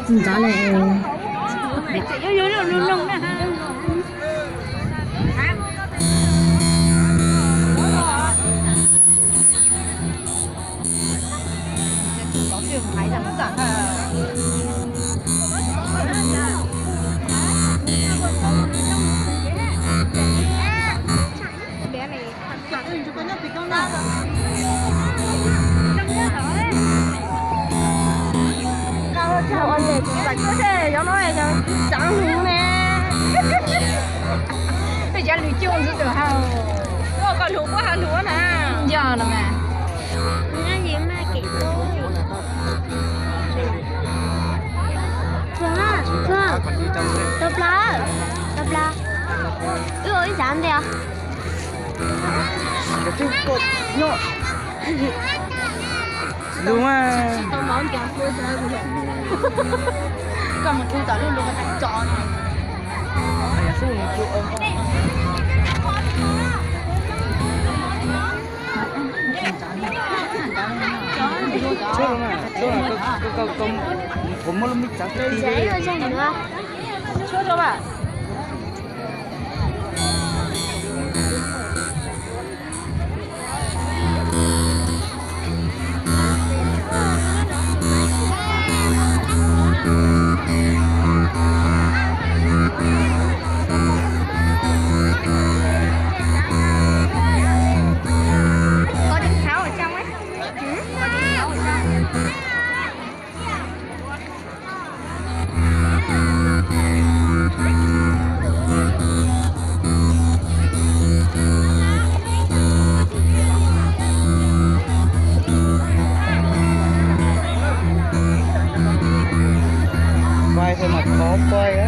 Ntxov ne. Ua ntej txais koj seb yog no yog tsav lus ne. Peb tsav lus coob ntxwv tus hau. Koj koj lus koj ha lus na. Yog no mas. Tau plaub, tau plaub. Wb ua ib tsav ntej os. Lus mas. Koj mus tu tom lub lus tso. Tshuab rau mas, tshuab rau mas, koj, koj, koj, koj muab lub mic txav ti ti. Tshuab rau mas. Pais mas khov pais.